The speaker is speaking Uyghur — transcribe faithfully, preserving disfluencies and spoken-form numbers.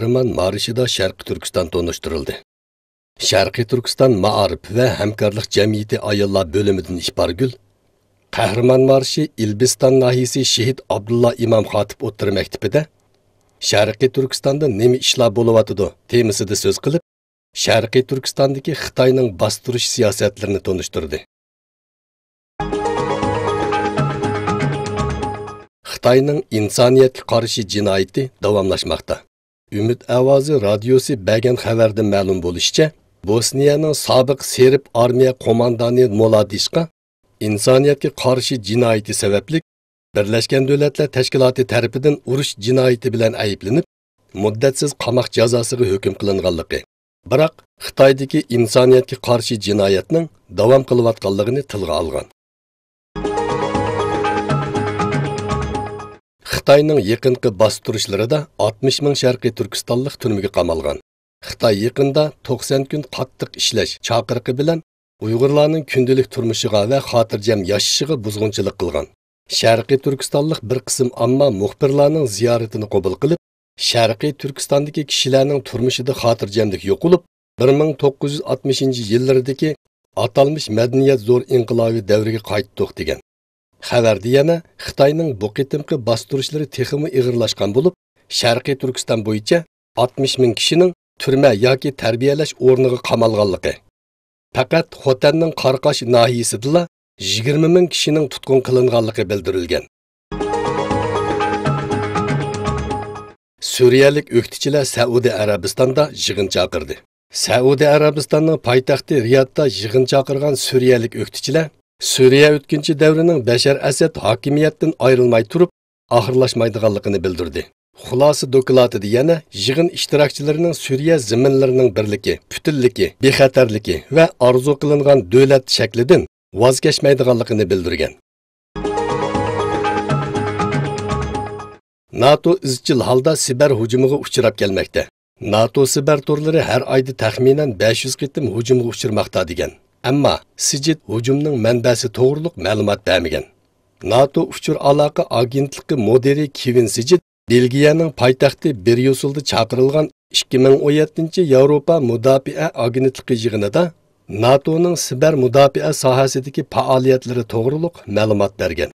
قەھرىمان مارشىدا شەرقىي تۈركىستان تونۇشتۇرۇلدى. شەرقىي تۈركىستان مائارىپ ۋە ھەمكارلىق جەمئىيىتى ئاياللار بۆلۈمىدىن ئىپارگۈل قەھرىمان مارشى ئىلبىستان ناھىيىسى شېھىت ئابدۇللا ئىمام خاتىپ ئوتتۇرا مەكتىپىدە شەرقىي تۈركىستاندا نېمە ئىشلار بولۇۋاتىدۇ تېمىسىدا سۆز قىلىپ، شەرقىي تۈركىستاندىكى خىتاينىڭ باستۇرۇش سىياسەتلىرىنى تونۇشتۇردى. خىتاينىڭ ئىنسانىيەتكە قارشى جىنايىتى داۋاملاشماقتا. ئۈمىد ئاۋازى رادىيوسى بەرگەن خەۋەردىن مەلۇم بولۇشىچە، بوسنىيەنىڭ سابىق سېرب ئارمىيە قوماندانى مولادىشقا ئىنسانىيەتكە قارشى جىنايىتى سەۋەبلىك بىرلەشكەن دۆلەتلەر تەشكىلاتى تەرىپىدىن ئۇرۇش جىنايىتى بىلەن ئەيىبلىنىپ، مۇددەتسىز قاماق جازاسىغا ھۆكۈم قىلىنغانلىقى، بىراق خىتايدىكى ئىنسانىيەتكە قارشى جىنايەتنىڭ داۋام قىلىۋاتقانلىقىنى تىلغا ئالغان. خىتاينىڭ يېقىنقى باستۇرۇشلىرىدا ئاتمىش مىڭ شەرقىي تۈركىستانلىق تۈرمىگە قامالغان. خىتاي يېقىندا توقسان كۈن قاتتىق ئىشلەش چاقىرىقى بىلەن ئۇيغۇرلارنىڭ كۈندىلىك تۇرمۇشىغا ۋە خاتىرجەم ياشىشىغا بۇزغۇنچىلىق قىلغان. شەرقىي تۈركىستانلىق بىر قىسىم ئامما مۇخبىرلارنىڭ زىيارىتىنى قوبۇل قىلىپ، شەرقىي تۈركىستاندىكى كىشىلەرنىڭ تۇرمۇشىدا خاتىرجەملىك يوقىلىپ، بىر مىڭ توققۇز يۈز ئاتمىشىنچى يىللىرىدىكى ئاتالمىش مەدەنىيەت زور ئىنقىلابى دەۋرىگە قايتتۇق، دېگەن. خەۋەردە يەنە خىتاينىڭ بۇ قېتىمقى باستۇرۇشلىرى تېخىمۇ ئېغىرلاشقان بولۇپ، شەرقىي تۈركىستان بويىچە ئاتمىش مىڭ كىشىنىڭ تۈرمە ياكى تەربىيەلەش ئورنىغا قامالغانلىقى، پەقەت خوتەننىڭ قاراقاش ناھىيىسىدىلا يىگىرمە مىڭ كىشىنىڭ تۇتقۇن قىلىنغانلىقى بىلدۈرۈلگەن. سۈرىيەلىك ئۆكتىچىلەر سەئۇدى ئەرەبىستاندا يىغىن چاقىردى. سەئۇدى ئەرەبىستاننىڭ پايتەختى رىيادتا يىغىن چاقىرغان سۈرىيەلىك ئۆكتىچىلەر سۈرىيە ئۆتكۈنچى دەۋرىنىڭ بەشەر ئەسەد ھاكىمىيەتتىن ئايرىلماي تۇرۇپ ئاخىرلاشمايدىغانلىقىنى بىلدۈردى. خۇلاسە دوكلاتىدا يەنە يىغىن ئىشتىراكچىلىرىنىڭ سۈرىيە زېمىنلىرىنىڭ بىرلىكى، پۈتۈنلۈكى، بىخەتەرلىكى ۋە ئارزۇ قىلىنغان دۆلەت شەكلىدىن ۋاز كەچمەيدىغانلىقىنى بىلدۈرگەن. ناتو ئىزچىل ھالدا سىبەر ھۇجۇمىغا ئۇچراپ كەلمەكتە. ناتو سىبەر تورلىرى ھەر ئايدا تەخمىنەن بەش يۈز قېتىم ھۇجۇمغا ئۇچرىماقتا، دېگەن. ئەمما سىجىت ھۇجۇمنىڭ مەنبەسى توغرۇلۇق مەلۇمات بەرمىگەن. ناتو ئۇچۇر ئالاقە ئاگېنتلىقى مۇدىرى كېۋىن سىجىت بېلگىيەنىڭ پايتەختى بريۇسسېلدا چاقىرىلغان ئىككى مىڭ ئون يەتتىنچى ياۋروپا مۇداپىئە ئاگېنتلىقى يىغىنىدا ناتونىڭ سىبەر مۇداپىئە ساھەسىدىكى پائالىيەتلىرى توغرۇلۇق مەلۇمات بەرگەن.